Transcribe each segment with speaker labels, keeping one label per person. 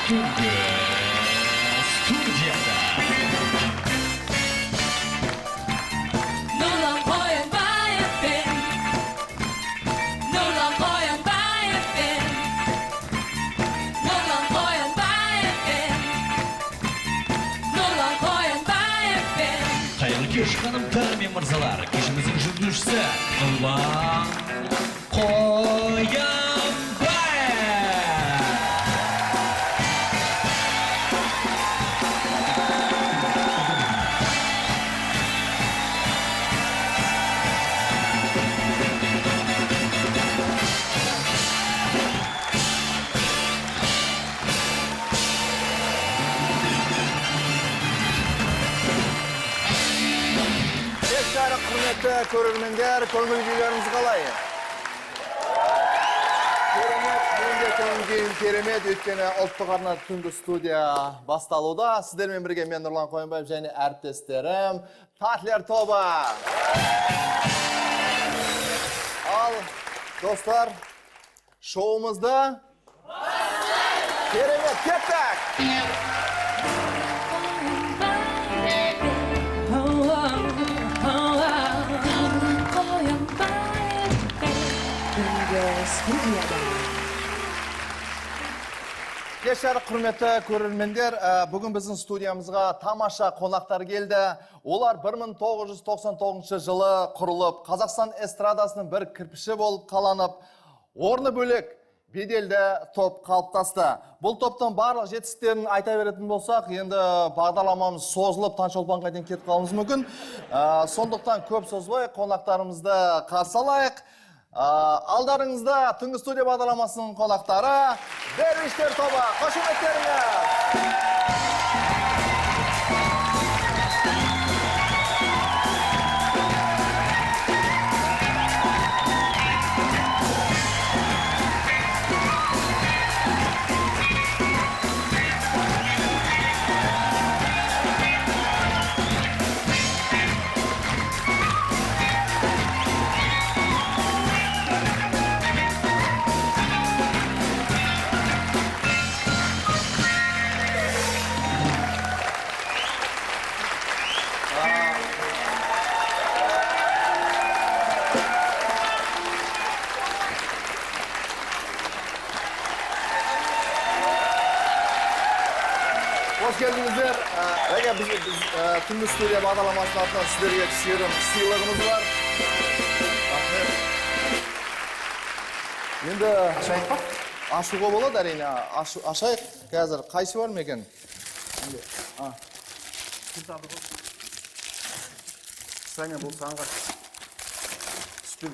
Speaker 1: Түнгі студияда.
Speaker 2: Нұрлан Қоянбаевпен, Нұрлан Қоянбаевпен, Нұрлан Қоянбаевпен, Нұрлан Қоянбаевпен.
Speaker 1: Қайырлы кеш, ханымдар мен мырзалар. Кешіміздің жүргізушісі Нұрлан Қоянбаев.
Speaker 3: Кеш жарық, құрметті көрермендер, көңіл күйлеріңіз қалай? Керемет, менің де көңіл күйім керемет, өйткені ұлттық арна түнгі студия басталуда. Сіздермен бірге мен Нұрлан Қоянбаев және әріптестерім Татлер тобы. Ал, достар, шоуымызды керемет, кеттік!
Speaker 2: Нұрлан Қоянбаевпен түнгі студияда.
Speaker 3: Кеш жарық, құрметті көрермендер, бүгін біздің студиямызға тамаша қонақтар келді. Олар 1999 жылы құрылып, Қазақстан эстрадасының бір кірпіші болып қаланып, орны бөлек беделді топ қалыптасты. Бұл топтың барлық жетістіктерін айта беретін болсақ, енді бағдарламамыз созылып, Таңшолпанға дейін кетіп қалуымыз мүмкін. Сондықтан көп созбай қонақтарымызды қарсы алайық. Алдарыңызда түнгі студия бағдарламасының қонақтары Дервиштер тобы. Қошеметтеріңіз! Қош келдіңіздер. Әге, біз түнгі студия бағдарламасының атынан сіздерге кішігірім сыйлығымыз бар. Рахмет. Енді
Speaker 4: Ашайық па?
Speaker 3: Ашуға болады әрине. Ашайық. Қазір қайсы бар ма екен?
Speaker 4: Саня, бұл саған. Үстел.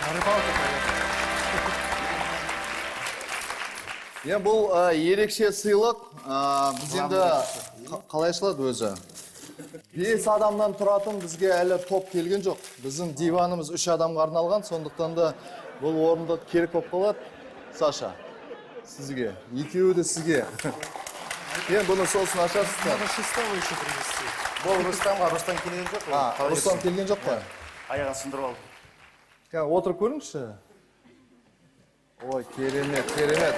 Speaker 4: На рыбалку поехали.
Speaker 3: Енді бұл ерекше сыйлық. Біз енді қалай ашылады өзі? 5 адамнан тұратын бізге әлі топ келген жоқ. Біздің диванымыз 3 адамға арналған, сондықтан да бұл орындық керек болып қалады. Саша, сізге, екеуі де сізге. Енді бұны сосын ашасыздар.
Speaker 4: Надо шестого еще привезти. Бұл Рустамға, Рустам келген жоқ. Қалай
Speaker 3: Рустам
Speaker 4: жүрсің?
Speaker 3: келген жоқ қой?
Speaker 4: Аяғын сындырып алды.
Speaker 3: Кәне, отырып көріңізші. Ой, керемет, керемет.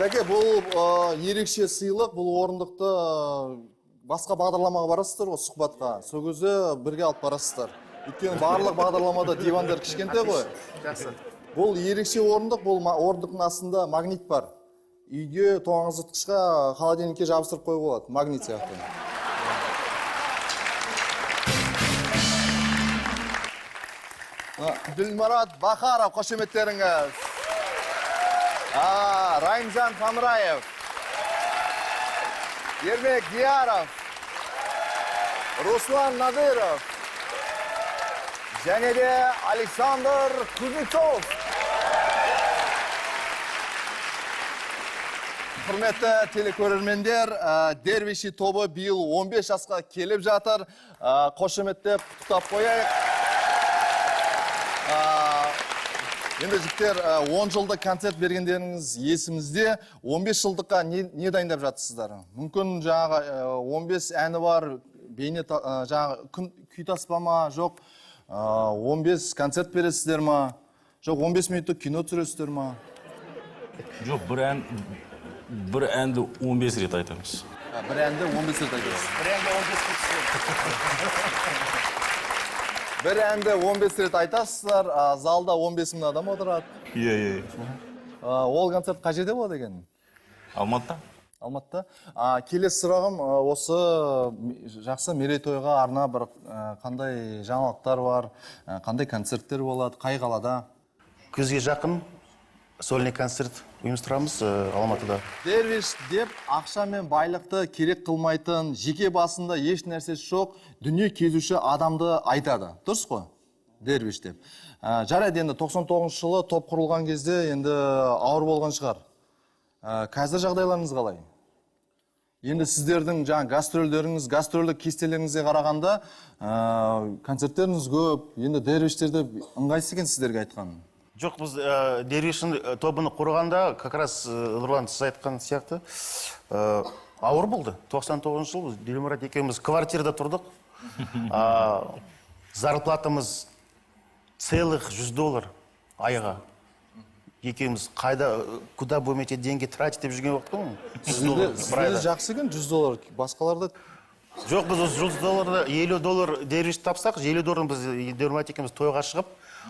Speaker 3: Дәке, бұл ерекше сыйлық, бұл орындықты басқа бағдарламаға барасыздар ғой, сұхбатқа. Сол кезде бірге алып барасыздар. Өйткені барлық бағдарламада дивандар кішкентай ғой.
Speaker 4: Жақсы.
Speaker 3: Бұл ерекше орындық, бұл орындықтың астында магнит бар. Үйге тоңазытқышқа, холодильникке жабыстырып қоюға болады, магнит сияқты. Ділмұрат Бахаров, қошеметтеріңіз. Райымжан Хамраев, Ермек Дияров, Руслан Надыров және де Александр Кузнецов. Құрметті телекөрермендер, Дервиши тобы биыл 15 жасқа келіп жатыр. Қошеметтеп құттықтап қояйық. Енді жігіттер, 10 жылдық концерт бергендеріңіз есімізде. 15 жылдыққа не дайындап жатырсыздар? Мүмкін жаңағы 15 әні бар, Бейне жаңағы күн күй таспа ма, жоқ 15 концерт бересіздер ма, жоқ 15 минуттық кино түсіресіздер ма?
Speaker 5: Жоқ, бір әнді 15 рет айтамыз.
Speaker 3: Бір әнді 15 рет айтасыз.
Speaker 4: Бір әнді 15 рет.
Speaker 3: Бір әнді 15 рет айтасыздар, залда 15 мың адам отырады.
Speaker 5: Иә, иә.
Speaker 3: Ол концерт қай жерде болады екен?
Speaker 5: Алматыда.
Speaker 3: Алматыда. Келесі сұрағым, осы жақсы мерейтойға арнап бір қандай жаңалықтар бар, қандай концерттер болады, қай қалада?
Speaker 4: Күзге жақын сольный концерт ұйымдастырамыз Алматыда.
Speaker 3: Дервиш деп ақша мен байлықты керек қылмайтын, жеке басында еш нәрсесі жоқ, дүние кезуші адамды айтады. Дұрыс қой? Дервиш деп. Жарайды, енді 99 жылы топ құрылған кезде енді ауыр болған шығар. Қазір жағдайларыңыз қалай? Енді сіздердің жаңа гастрольдеріңіз, гастрольдік кестелеріңізге қарағанда, концерттеріңіз көп. Енді дервиштерді ыңғайсыз екен сіздерге айтқан.
Speaker 4: Жоқ, біз дервиштің тобын құрғанда, как раз Нұрлан, сіз айтқан сияқты, ауыр болды. 99 жыл біз Ділмұрат екеуміз квартирада тұрдық. Зарплатамыз целых $100 айға. Екеуміз қайда, куда будем эти деньги тратить деп жүрген уақыт қой. $100 бір айда.
Speaker 3: Сізде жақсы екен $100, басқаларда
Speaker 4: Жоқ, біз осы $100-ды, $50 дервиш тапсақ, $50-ын біз Ділмұрат екеуміз тойға шығып,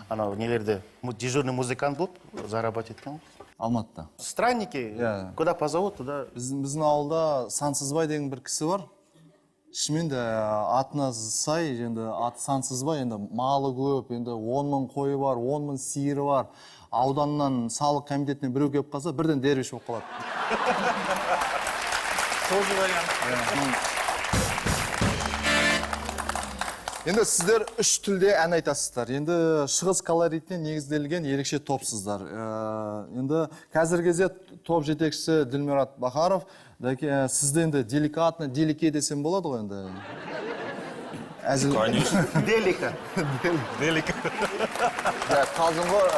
Speaker 4: анау нелерде дежурный музыкант болып зарабатывать еткен.
Speaker 3: Алматыда.
Speaker 4: Странники,
Speaker 3: Иә.
Speaker 4: куда позовут, туда.
Speaker 3: Біздің ауылда Сансызбай деген бір кісі бар. Шынымен де атына сай, енді аты Сансызбай, енді малы көп, енді 10 мың қойы бар, 10 мың сиыры бар. Ауданнан салық комитетінен біреу келіп қалса, бірден дервиш болып қалады.
Speaker 6: Тоже вариант.
Speaker 3: Енді сіздер үш тілде ән айтасыздар. Енді шығыс колоритіне негізделген ерекше топсыздар. Енді қазіргі кезде топ жетекшісі Ділмұрат Бахаров. Дәке, сізді енді деликатно, делике десем болады ғой енді. Әзіл.
Speaker 5: Конечно.
Speaker 4: Делика.
Speaker 5: Делика.
Speaker 3: Да, қалжың ғой,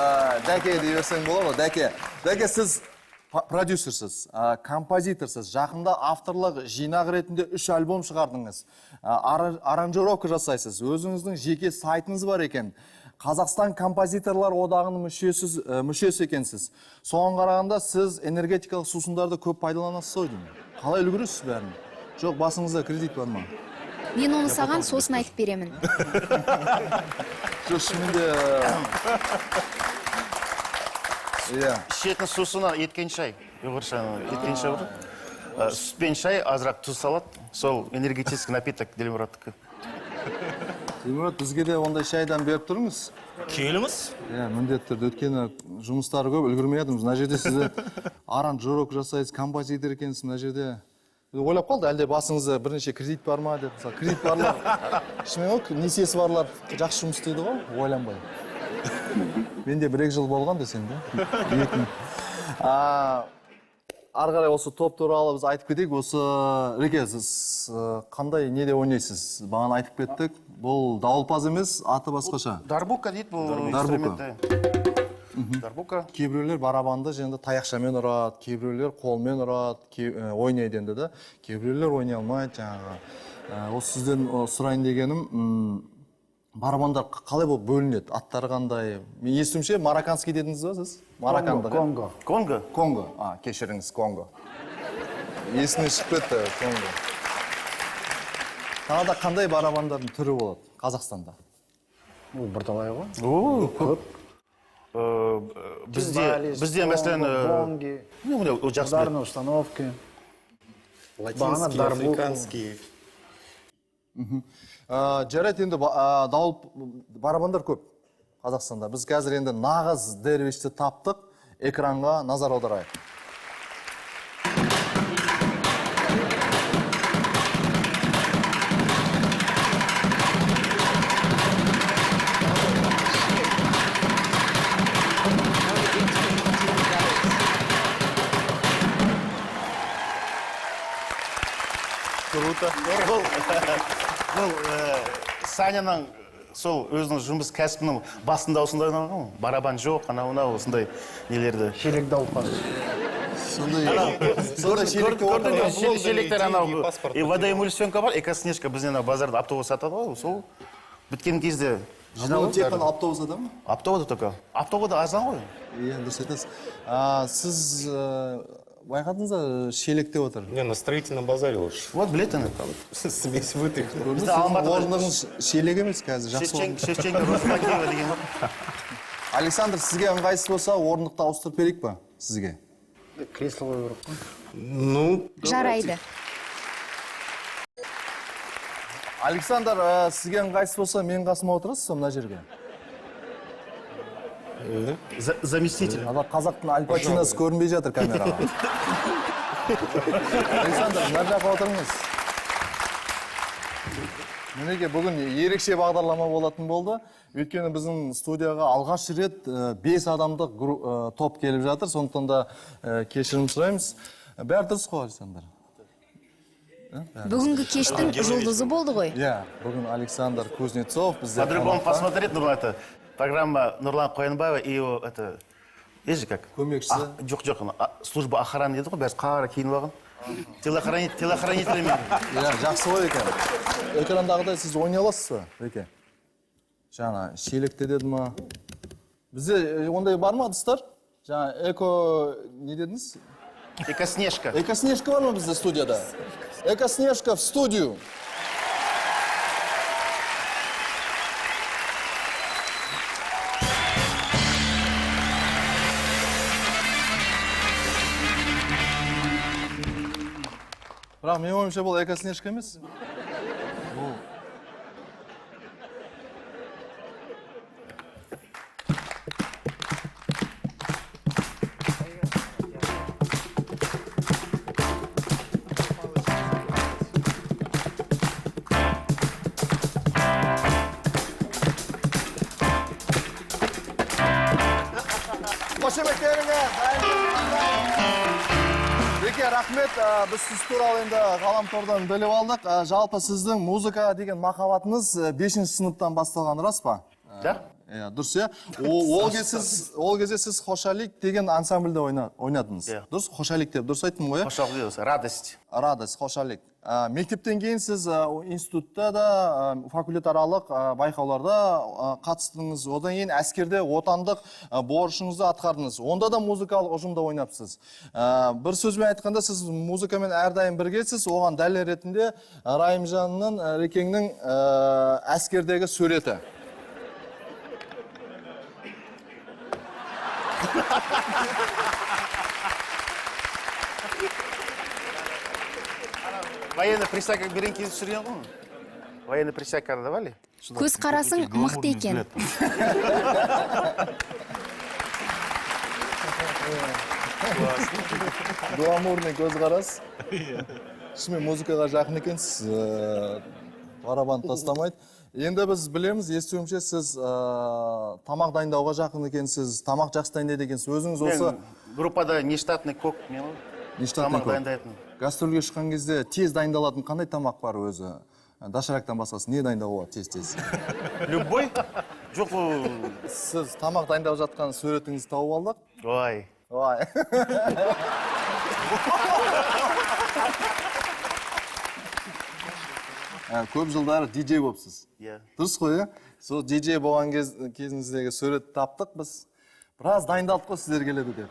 Speaker 3: дәке дей берсең болады ғой, дәке. Дәке, сіз продюсерсіз, композиторсыз, жақында авторлық жинақ ретінде 3 альбом шығардыңыз. Аранжировка жасайсыз, өзіңіздің жеке сайтыңыз бар екен. Қазақстан композиторлар одағының мүшесі екенсіз. Соған қарағанда сіз энергетикалық сусындарды көп пайдаланасыз ғой деймін. Қалай үлгересіз бәрін? Жоқ, басыңызда кредит бар ма?
Speaker 7: Мен оны саған сосын айтып беремін.
Speaker 3: Жоқ, шынымен де, иә.
Speaker 4: Ішетін сусыны еткен шай. Ұйғырша еткен шай бар. Сүт пен шай, азырақ тұз салады. Сол энергетический напиток Ділмұраттікі.
Speaker 3: Ділмұрат, бізге де ондай шайдан беріп тұрыңыз.
Speaker 5: Келіңіз.
Speaker 3: Иә, міндетті түрде. Өйткені жұмыстары көп, үлгермей жатырмыз. Мына жерде сізді аранжировка жасайсыз, композитор екенсіз, мына жерде. Ойлап қалды, әлде басыңызда бірнеше кредит бар ма деп. Мысалы, кредит барлар, шынымен ғой, несиесі барлар жақсы жұмыс істейді ғой, ойланбай. Менде бір-екі жыл болған десең де. 2. Ары қарай осы топ туралы біз айтып кетейік. Осы, Реке, сіз қандай неде ойнайсыз? Бағана айтып кеттік. Бұл дауылпаз емес, аты басқаша.
Speaker 4: Дарбука дейді бұл
Speaker 3: Дарбука.
Speaker 4: инструмент. Дарбука.
Speaker 3: Кейбіреулер барабанды енді таяқшамен ұрады, кейбіреулер қолмен ұрады, ойнайды енді да. Кейбіреулер ойнай алмайды жаңағы. Осы сізден сұрайын дегенім, барабандар қалай болып бөлінеді? Аттары қандай? Мен естуімше, марокканский дедіңіз ба сіз? Мароккандық, иә?
Speaker 8: Конго.
Speaker 4: Конго?
Speaker 3: Конго. Кешіріңіз, Конго. Есімнен шығып кетті, Конго. Тағы да қандай барабандардың түрі болады Қазақстанда?
Speaker 8: Ол бірталай ғой.
Speaker 4: О,
Speaker 8: көп.
Speaker 4: Бізде, мәселен,
Speaker 8: Бонги,
Speaker 4: ну, міне, ол жақсы біледі.
Speaker 8: ударные установки.
Speaker 9: Латинские,
Speaker 8: дарбуку.
Speaker 9: африканские.
Speaker 3: Жарайды, енді дауыл барабандар көп Қазақстанда. Біз қазір енді нағыз дервишті таптық, экранға назар аударайық.
Speaker 4: Круто. Бұл Саняның сол өзінің жұмыс кәсібінің басында осындай ғой, барабан жоқ, анау мынау осындай нелерді.
Speaker 8: Шелек дауылпаз.
Speaker 3: Сондай шелекте отырған.
Speaker 4: Шелектер анау. И водоэмульсионка бар, экоснежка бізден анау базарда оптовый сатады ғой, сол біткен кезде
Speaker 3: Жиналып тек қана оптовый ма?
Speaker 4: Оптовый только. Оптовый да арзан ғой.
Speaker 3: Иә, дұрыс айтасыз. Сіз байқадыңыз ба, шелекте отыр.
Speaker 9: Не, на строительном базаре лучше.
Speaker 4: Вот білет ана.
Speaker 9: Смесь вытряхнул.
Speaker 3: Сіздің орындығыңыз шелек емес қазір, жақсы орындық.
Speaker 4: Шевченко Розыбакиева деген бар.
Speaker 3: Александр, сізге ыңғайсыз болса, орындықты ауыстырып берейік па сізге?
Speaker 8: Кресло қою керек қой.
Speaker 9: Ну,
Speaker 7: Жарайды.
Speaker 3: Александр, сізге ыңғайсыз болса, менің қасыма отырасыз ба мына жерге?
Speaker 4: Заместитель.
Speaker 3: Ана қазақтың Аль Пачиносы көрінбей жатыр камераға. Александр, мына жаққа отырыңыз. Мінекей, бүгін ерекше бағдарлама болатын болды. Өйткені біздің студияға алғаш рет 5 адамдық топ келіп жатыр. Сондықтан да кешірім сұраймыз. Бәрі дұрыс қой, Александр?
Speaker 7: Бүгінгі кештің жұлдызы болды ғой.
Speaker 3: Иә, бүгін Александр Кузнецов бізде.
Speaker 4: По-другому посмотреть, Нұрлан, это программа Нұрлан Қоянбаева и его, это, есть же как?
Speaker 3: Көмекшісі.
Speaker 4: Жоқ, служба охраны деді ғой, бәрі қара киініп алған. Телохранителями.
Speaker 3: Иә, жақсы ғой екен. Экрандағыдай сіз ойнай аласыз ба, Реке? Жаңа шелекте деді ма? Бізде ондай бар ма ыдыстар? Жаңа эко, не дедіңіз?
Speaker 4: Экоснежка.
Speaker 3: Экоснежка бар ма бізде студияда? Экоснежка в студию. Бірақ менің ойымша бұл экоснежка емес. Бұл. Қошеметтеріңіз. Беке, рахмет. Біз сіз туралы енді ғаламтордан біліп алдық. Жалпы сіздің музыка деген махаббатыңыз 5-ші сыныптан басталған, рас па?
Speaker 4: Да.
Speaker 3: Иә, дұрыс, иә. Ол кезде сіз Хошалик деген ансамбльде ойнадыңыз. Дұрыс, Хошалик деп дұрыс айттым ғой, иә?
Speaker 4: Хошалик, радость.
Speaker 3: Радость, Хошалик. Мектептен кейін сіз институтта да, факультетаралық байқауларда қатыстыңыз. Одан кейін әскерде отандық борышыңызды атқардыңыз. Онда да музыкалық ұжымда ойнапсыз. Бір сөзбен айтқанда, сіз музыкамен әрдайым біргесіз. Оған дәлел ретінде Райымжанның, Рекеңнің әскердегі суреті.
Speaker 4: Военный присяга берген кезде түсірген ғой. Военный присяга давали?
Speaker 7: Көз қарасың мықты екен.
Speaker 3: Гламурный көзқарас. Шынымен музыкаға жақын екенсіз, барабан тастамайды. Енді біз білеміз, естуімше сіз тамақ дайындауға жақын екенсіз, тамақ жақсы дайындайды екенсіз. Өзіңіз осы
Speaker 4: группада нештатный кок мен ғой.
Speaker 3: Нештатный
Speaker 4: Тамақ
Speaker 3: кок.
Speaker 4: дайындайтын.
Speaker 3: Гастрольге шыққан кезде тез дайындалатын қандай тамақ бар өзі? Доширактан басқасы не дайындауға болады тез-тез?
Speaker 4: Любой? Жоқ, ол
Speaker 3: Сіз тамақ дайындап жатқан суретіңізді тауып алдық.
Speaker 4: Ой.
Speaker 3: Ой. Көп жылдары диджей болыпсыз.
Speaker 4: Иә.
Speaker 3: Дұрыс қой, иә? Сол диджей болған кезіңіздегі суретті таптық біз. Біраз дайындалдық қой сіздер келеді деп.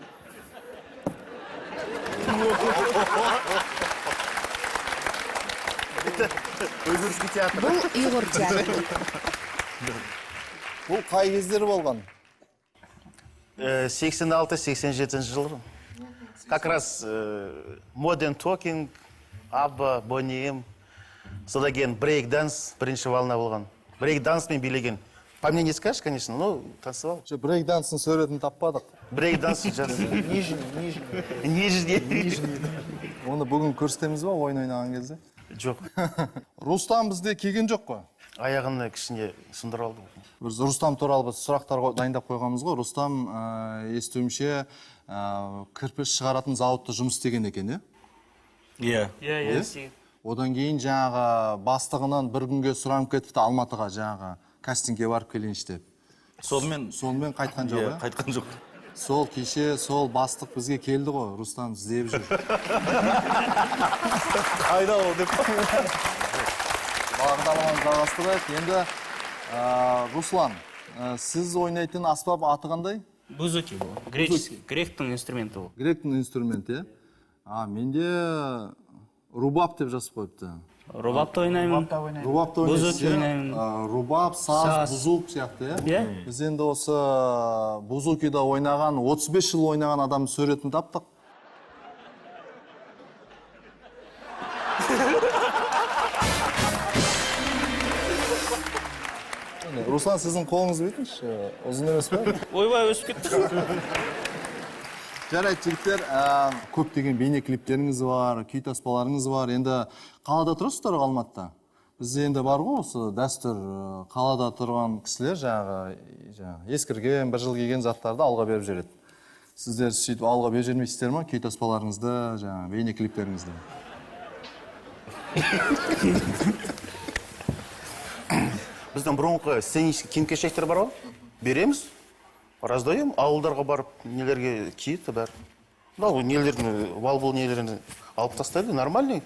Speaker 4: Уйгурский театр.
Speaker 7: Бұл ұйғыр театры.
Speaker 3: Бұл қай кездері болған?
Speaker 4: 86-87 жылы. Как раз Modern Talking, Абба, Boney M. Содан кейін брейк-данс бірінші волна болған. Брейк-данспен билеген. По мне не скажешь, конечно, но танцевал.
Speaker 3: Жоқ, брейк-данстың суретін таппадық.
Speaker 4: Брейк-данс жақсы.
Speaker 8: Нижний, нижний.
Speaker 4: Нижний.
Speaker 3: Нижний. Оны бүгін көрсетеміз ба ойын ойнаған кезде?
Speaker 4: Жоқ.
Speaker 3: Рустам бізде келген жоқ қой?
Speaker 4: Аяғын кішкене сындырып алды.
Speaker 3: Біз Рустам туралы біз сұрақтар дайындап қойғанбыз ғой. Рустам, естуімше, кірпіш шығаратын зауытта жұмыс істеген екен, иә?
Speaker 5: Иә.
Speaker 6: Иә, иә, істеген.
Speaker 3: Одан кейін жаңағы бастығынан бір күнге сұранып кетіпті Алматыға, жаңағы кастингке барып келейінші деп.
Speaker 5: Сонымен
Speaker 3: Сонымен қайтқан жоқ,
Speaker 5: Иә,
Speaker 3: иә?
Speaker 5: қайтқан жоқ.
Speaker 3: Сол кеше сол бастық бізге келді ғой, Руслан іздеп жүр.
Speaker 4: Қайда ол деп.
Speaker 3: Бағдарламаны жалғастырайық. Енді Руслан, сіз ойнайтын аспап аты қандай?
Speaker 6: Бузуки бұл. Греческий, гректің инструменті бұл.
Speaker 3: Гректің инструменті, иә? Менде рубап деп жазып қойыпты.
Speaker 6: Рубап та ойнаймын.
Speaker 3: Рубап та ойнайсыз,
Speaker 6: Бузуки ойнаймын.
Speaker 3: Рубап, саз, бузук сияқты, иә?
Speaker 6: Иә.
Speaker 3: Біз енді осы бузукида ойнаған, 35 жыл ойнаған адамның суретін таптық. Руслан, сіздің қолыңыз бүйтіңізші, ұзын емес пе?
Speaker 6: Ойбай, өсіп кетті.
Speaker 3: Жарайды, жігіттер, көптеген бейнеклиптеріңіз бар, күй таспаларыңыз бар. Енді қалада тұрасыздар ғой, Алматыда? Бізде енді бар ғой осы дәстүр, қалада тұрған кісілер жаңағы ескірген, бір жыл киген заттарды алға беріп жібереді. Сіздер сөйтіп алға беріп жібермейсіздер ма күй таспаларыңызды, жаңағы бейнеклиптеріңізді?
Speaker 4: Біздің бұрынғы сценический киім-кешектер бар ғой, береміз, раздаем, ауылдарға барып нелерге киеді бәрі. Мынау нелерін, валвул нелерін алып тастайды, нормальный.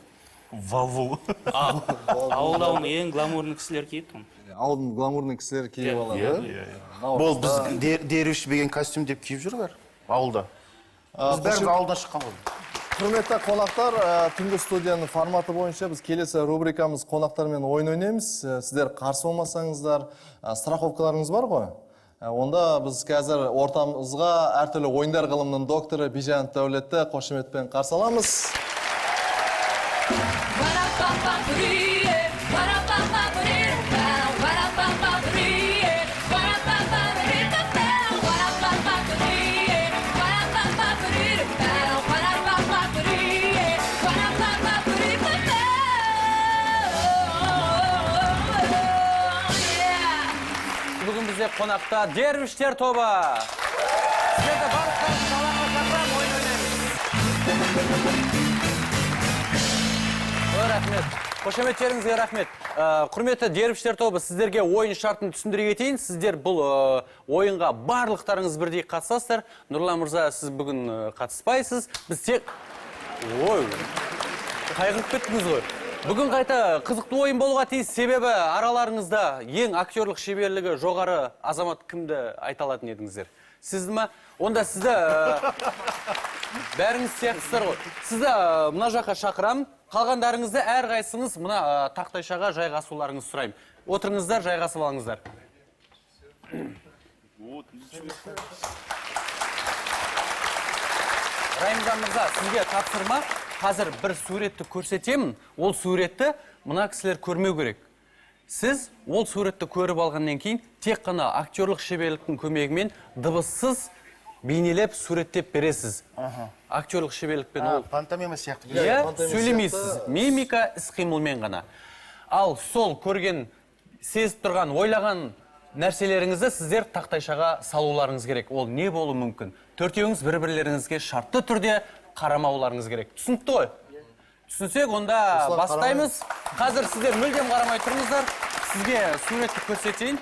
Speaker 5: Валвул.
Speaker 6: Ауылда оның ең гламурный кісілер киеді оны.
Speaker 3: Ауылдың гламурный кісілері киіп алады.
Speaker 4: Иә. Бұл біз дервиш деген костюм деп киіп жүр бәрі ауылда. Біз бәріміз ауылдан шыққан ғой.
Speaker 3: Құрметті қонақтар, түнгі студияның форматы бойынша біз келесі рубрикамыз қонақтармен ойын ойнаймыз. Сіздер қарсы болмасаңыздар, страховкаларыңыз бар ғой? Онда біз қазір ортамызға әртүрлі ойындар ғылымының докторы Бижан Дәулетті қошеметпен қарсы аламыз.
Speaker 10: Бүгін бізде қонақта Дервиштер тобы. Сіздерді барлықтарыңызды алаңға шақырамын, ойын ойнаймыз. Ой, рахмет. Қошеметтеріңізге рахмет. Құрметті Дервиштер тобы, сіздерге ойын шартын түсіндіре кетейін. Сіздер бұл ойынға барлықтарыңыз бірдей қатысасыздар. Нұрлан мырза, сіз бүгін қатыспайсыз. Біз тек... Ой, қайғырып кеттіңіз ғой. Бүгін қайта қызықты ойын болуға тиіс, себебі араларыңызда ең актерлік шеберлігі жоғары азамат кімді айта алатын едіңіздер? Сізді ма? Онда сізді бәріңіз сияқтысыздар ғой. Сізді мына жаққа шақырамын. Қалғандарыңызды әрқайсыңыз мына тақтайшаға жайғасуларыңызды сұраймын. Отырыңыздар, жайғасып алыңыздар. Райымжан мырза, сізге тапсырма. Қазір бір суретті көрсетемін. Ол суретті мына кісілер көрмеу керек. Сіз ол суретті көріп алғаннан кейін тек қана актерлік шеберліктің көмегімен дыбыссыз бейнелеп суреттеп бересіз. Актерлік шеберлікпен ол
Speaker 4: пантомима сияқты.
Speaker 10: Иә, сөйлемейсіз. Мимика, іс-қимылмен ғана. Ал сол көрген, сезіп тұрған, ойлаған нәрселеріңізді сіздер тақтайшаға салуларыңыз керек. Ол не болуы мүмкін? Төртеуіңіз бір-бірлеріңізге шартты түрде қарамауларыңыз керек. Түсінікті ғой? Түсінсек, онда бастаймыз. Қазір сіздер мүлдем қарамай тұрыңыздар. Сізге суретті көрсетейін.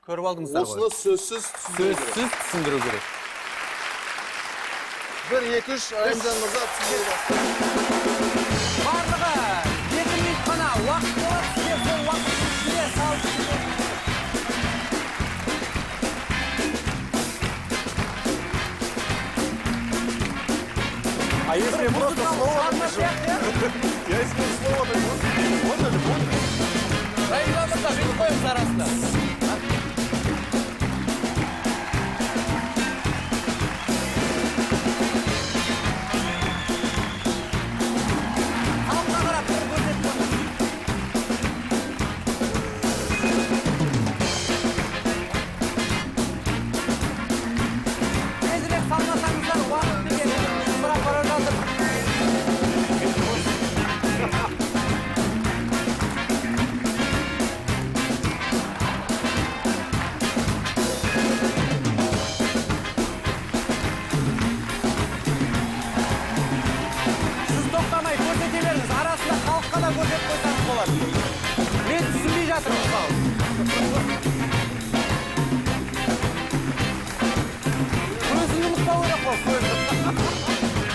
Speaker 10: Көріп алдыңыздар ғой.
Speaker 3: Осыны сөзсіз түсіндіру керек.
Speaker 10: Сөзсіз түсіндіру керек.
Speaker 3: 1, 2, 3, Райымжан мырза түсіндіре бастайды.
Speaker 10: Барлығы 2 минут қана уақыт болады. Сіздер сол уақыттың ішінде салып.
Speaker 5: А если я просто слово напишу? Я если слово напишу, можно же, можно?
Speaker 10: Райымжан мырза, бүйтіп қойыңыз арасында. Халыққа қарап бір көрсетіп қойыңыз. Тезірек салмасаңыздар, уақыт деген сұрап бара жатыр. Сіз тоқтамай көрсете беріңіз, арасында халыққа да көрсетіп қойсаңыз болады. Мен Көзіңді ұмытпау. Көзіңді ұмытпау керек қой, көзін.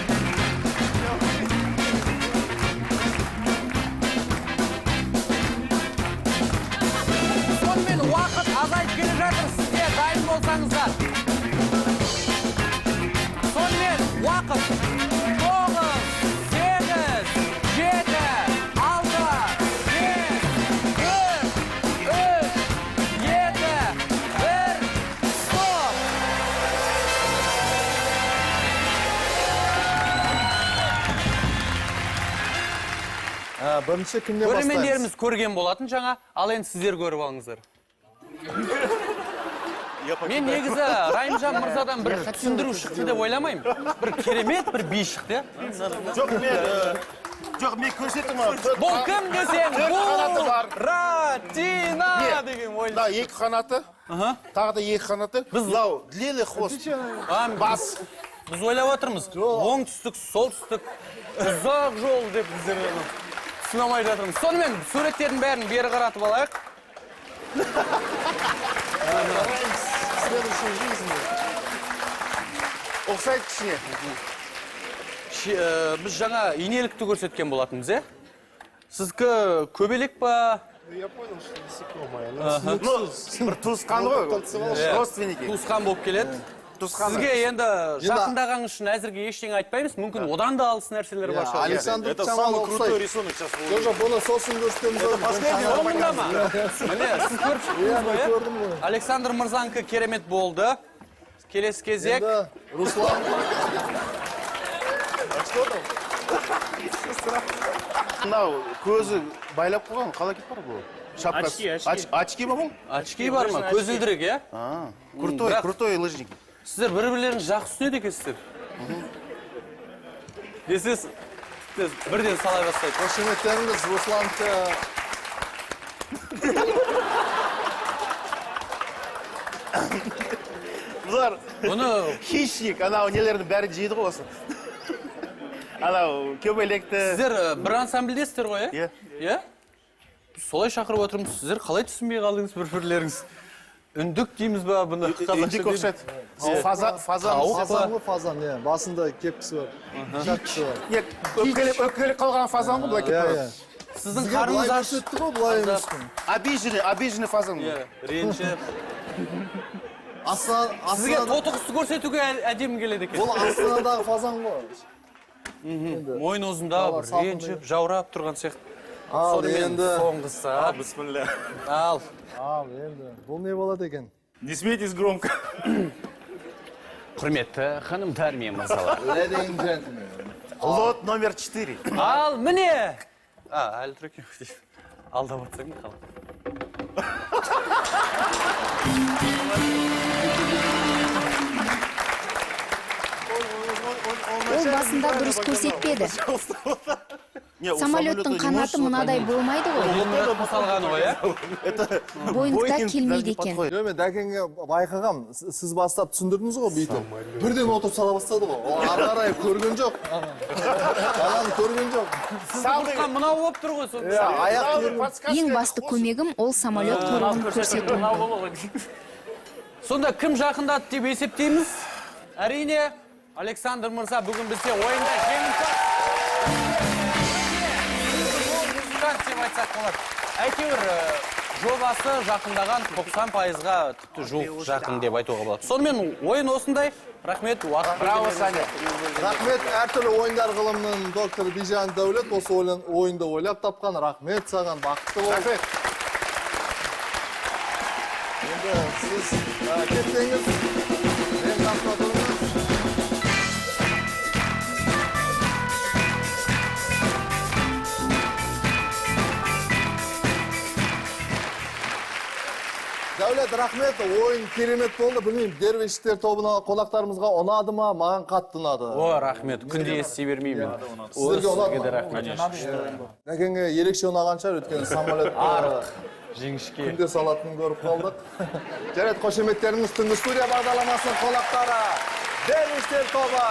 Speaker 10: Сонымен уақыт азайып келе жатыр, сізге дайын болсаңыздар. Сонымен уақыт 9, 8, 7, 6, 5, 4, 3, 2, 1, стоп!
Speaker 3: Бірінші кімнен бастаймыз?
Speaker 10: Көрермендеріміз көрген болатын жаңа, ал енді сіздер көріп алыңыздар. Мен негізі Райымжан мырзадан бір түсіндіру шықты деп ойламаймын. Бір керемет бір би шықты, иә?
Speaker 4: Жоқ, мен көрсеттім.
Speaker 10: Бұл кім десең,
Speaker 4: Төрт қанаты
Speaker 10: бұл
Speaker 4: бар.
Speaker 10: Ратина деген ойын.
Speaker 4: Да, екі қанаты. Тағы да екі қанаты. Мынау длинный хвост. Бас.
Speaker 10: Біз ойлап отырмыз. Оңтүстік, солтүстік, ұзақ жол деп біздер түсіне алмай жатырмыз. Сонымен суреттердің бәрін бері қаратып алайық.
Speaker 5: Следующей жизни.
Speaker 4: Ұқсайды кішкене.
Speaker 10: Біз жаңа инелікті көрсеткен болатынбыз, е? Сіздікі көбелек па?
Speaker 9: Я понял, что насекомое.
Speaker 4: Ну, бір туысқан ғой. Родственники.
Speaker 10: Туысқан болып келеді.
Speaker 4: Туысқаны.
Speaker 10: Сізге енді жақындаған үшін әзірге ештеңе айтпаймыз. Мүмкін одан да алыс нәрселер бар шығар.
Speaker 3: Александр
Speaker 5: Это
Speaker 3: Чамал
Speaker 5: самый крутой
Speaker 3: ұқсайды.
Speaker 5: рисунок сейчас.
Speaker 3: Жоқ, бұны сосын көрсетеміз.
Speaker 5: Это последний
Speaker 10: Соңында ма? Міне, сіз көріп шықтыңыз ғой,
Speaker 3: Иә, көрдім
Speaker 10: иә?
Speaker 3: ғой.
Speaker 10: Александр мырзанікі керемет болды. Келесі кезек.
Speaker 3: Енді Руслан.
Speaker 4: Мынау көзі байлап қойған, қалай кетіп барады бұл? Шапкасы.
Speaker 6: Очки, очки.
Speaker 4: Очки ма бұл?
Speaker 10: Очки бар ма? Көзілдірік, иә?
Speaker 4: Крутой,
Speaker 10: Бірақ-
Speaker 4: крутой лыжник.
Speaker 10: Сіздер бір-бірлеріңізді жақсы түсінеді екенсіздер. Десеңіз, бірден салай бастайды.
Speaker 3: Қошеметтеріңіз Русланды.
Speaker 4: Бұлар
Speaker 10: Бұны
Speaker 4: хищник, анау нелердің бәрін жейді ғой осы. Анау көбелекті.
Speaker 10: сіздер бір ансамбльдесіздер ғой, иә?
Speaker 4: Иә.
Speaker 10: Иә? Солай шақырып отырмыз. Сіздер қалай түсінбей қалдыңыз бір-бірлеріңіз? Үндік дейміз ба бұны?
Speaker 4: Үндік ұқсайды. Фазан, фазан.
Speaker 10: Тауық па?
Speaker 3: Фазан ғой, фазан, иә. Басында кепкісі бар. Шапкасы бар.
Speaker 4: Не, өпкелеп, өпкелеп қалған фазан ғой былай
Speaker 3: Иә,
Speaker 4: кетіп
Speaker 3: иә.
Speaker 4: барады.
Speaker 10: Сіздің
Speaker 3: Сізге
Speaker 10: қарныңыз
Speaker 3: былай
Speaker 10: аш.
Speaker 3: көрсетті ғой, былай емес қой.
Speaker 4: Обиженный, обиженный фазан.
Speaker 10: Иә, ренжіп.
Speaker 3: Астана,
Speaker 10: Сізге
Speaker 3: Астанада,
Speaker 10: тотықұсты көрсетуге әдемі келеді екен.
Speaker 3: бұл Астанадағы фазан ғой.
Speaker 10: Мойны ұзында, бір
Speaker 3: салқын
Speaker 10: ренжіп, жаурап тұрған сияқты.
Speaker 3: Ал
Speaker 10: Сонымен
Speaker 3: енді,
Speaker 10: соңғысы.
Speaker 5: Бисмилля.
Speaker 10: Ал.
Speaker 3: ал енді, бұл не болады екен?
Speaker 5: Не смейтесь громко.
Speaker 1: Құрметті ханымдар мен мырзалар.
Speaker 3: Ladies and gentlemen.
Speaker 4: Лот номер 4.
Speaker 10: Ал міне. А, әлі тұр екен. Алдап отырсаң қалай?
Speaker 7: Ол басында дұрыс көрсетпеді. Самолеттің қанаты мынадай болмайды ғой.
Speaker 10: Елмұраттың салғаны ғой, иә?
Speaker 7: Боингта келмейді екен.
Speaker 3: Жоқ, мен Дәкеңге байқағам, сіз бастап түсіндірдіңіз ғой бүйтіп. Бірден отырып сала бастады ғой. Ол ары қарай көрген жоқ. Ананы көрген жоқ.
Speaker 10: Сізді құртқан мынау болып тұр ғой сонда.
Speaker 3: Иә, аяқ көрген.
Speaker 7: Ең басты көмегім ол самолет құйрығын көрсету.
Speaker 10: Сонда кім жақындады деп есептейміз? Әрине, Александр мырза бүгін бізде ойында жеңімпаз. Музыкант деп айтсақ болады. Әйтеуір жобасы жақындаған 90%-ға тіпті жуық жақын деп айтуға болады. Сонымен ойын осындай. Рахмет, уақыт
Speaker 4: Браво, Саня.
Speaker 3: Рахмет, әртүрлі ойындар ғылымының докторы Бижан Дәулет осы ойынды ойлап тапқан. Рахмет саған, бақытты бол.
Speaker 4: Рахмет.
Speaker 3: Енді сіз кетсеңіз, мен қасыма тұрыңыз. Дәулет, рахмет, ойын керемет болды. Білмеймін, дервиштер тобына қонақтарымызға ұнады ма? Маған қатты ұнады.
Speaker 10: О, рахмет. Күнде ести бермеймін.
Speaker 3: Сіздерге ұнады
Speaker 10: Сізге де
Speaker 3: ма?
Speaker 10: рахмет.
Speaker 3: Дәкеңе ерекше ұнаған шығар, өйткені самолетті
Speaker 10: Арық, жіңішке.
Speaker 3: күнде салатынын көріп қалдық. Жарайды, қошеметтеріңіз түнгі студия бағдарламасының қонақтары. Дервиштер тобы.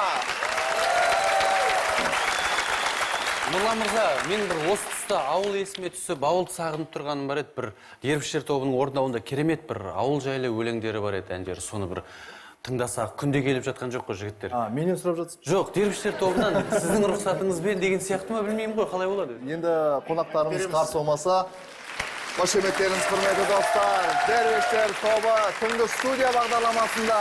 Speaker 10: Нұрлан мырза, мен бір осы тұста ауыл есіме түсіп, ауылды сағынып тұрғаным бар еді. Бір Дербіштер тобының орындауында керемет бір ауыл жайлы өлеңдері бар еді, әндері. Соны бір тыңдасақ, күнде келіп жатқан жоқ қой жігіттер.
Speaker 3: А, менен сұрап жатсыз?
Speaker 10: Жоқ, Дербіштер тобынан сіздің рұқсатыңызбен деген сияқты ма, білмеймін ғой, қалай болады?
Speaker 3: Енді қонақтарымыз қарсы болмаса, қошеметтеріңіз, құрметті достар, Дервиштер тобы түнгі студия бағдарламасында.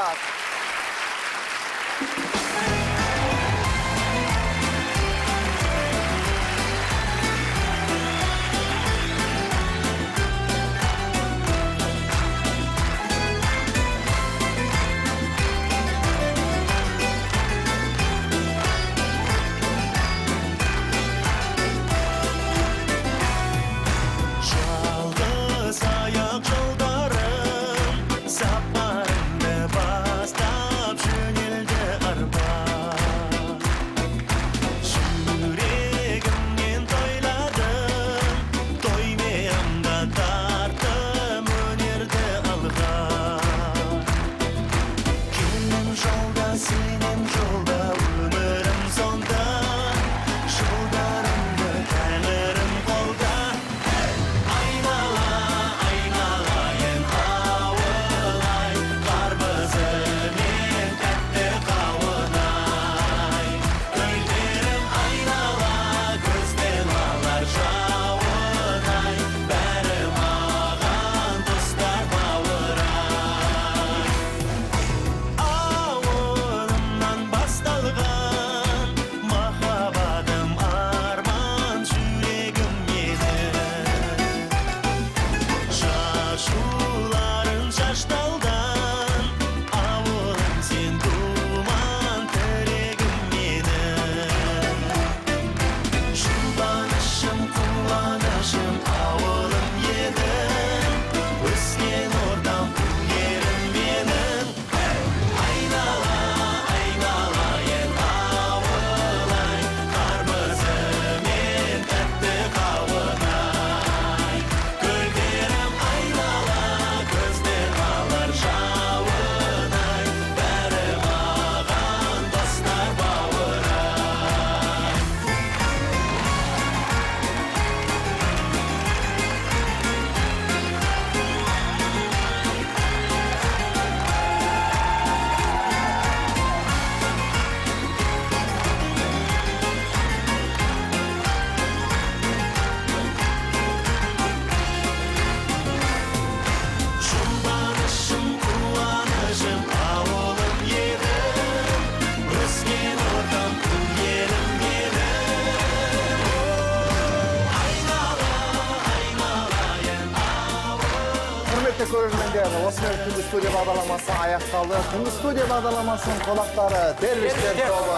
Speaker 3: Көрермендер, осымен түнгі студия бағдарламасы аяқталды. Түнгі студия бағдарламасының қонақтары Дервиштер тобы.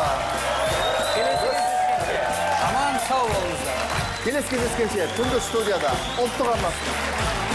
Speaker 10: Келесі кездескенше аман сау болыңыздар.
Speaker 3: Келесі кездескенше түнгі студияда ұлттық арнасында.